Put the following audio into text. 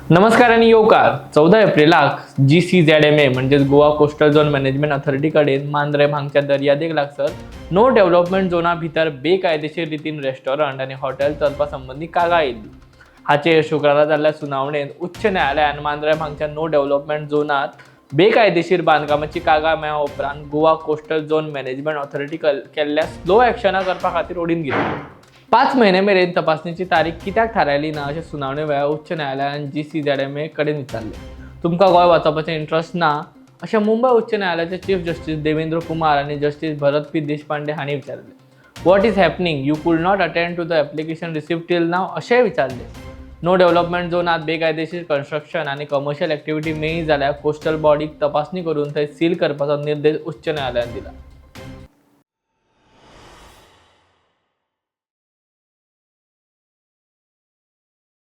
नमस्कार आनी येवकार. 14 एप्रिलाक जीसीझेडएमए म्हणजेच Goa coastal zone management authority कडेन मांद्रेम हांगच्या दर्यादेग लागसर नो डेव्हलपमेंट झोना भितर बेकायदेशीर रितीन रेस्टॉरंट आनी हॉटेल चलपा संबंदी कागाळ येयल्ली. हाचेर शुक्रारा जाल्ल्या सुनावणेंत उच्च न्यायालयान मांद्रेम हांगच्या नो डेव्हलपमेंट झोनात बेकायदेशीर बांदकामाची कागाळ मेळ्ळ्या उपरांत Goa coastal zone management authority केल्ल्या स्लो एक्शना करपा खातीर ओडीन घेतली. 5 म्हयने मेरेन तपासणेची तारीख कित्याक थारायली ना, अशें सुनावणे वेळार उच्च न्यायालयान जीसीझेडएमए कडेन विचारलें. तुमकां गोंय वाचोवपाचें इंट्रस्ट ना, अशें मुंबय उच्च न्यायालयाचे चीफ जस्टीस देवेंद्र कुमार आनी जस्टीस भरत पी देशपांडे हांणी विचारलें. "What is happening? You could not attend to the application received till now?" अशेंय विचारलें. नो डेव्हलपमेंट झोनात बेकायदेशीर कन्स्ट्रक्शन आनी कमर्शियल एक्टिविटी मेळ्ळी जाल्यार कोस्टल बॉडीक तपासणी करून थंय सील करपाचो निर्देश उच्च न्यायालयान दिला.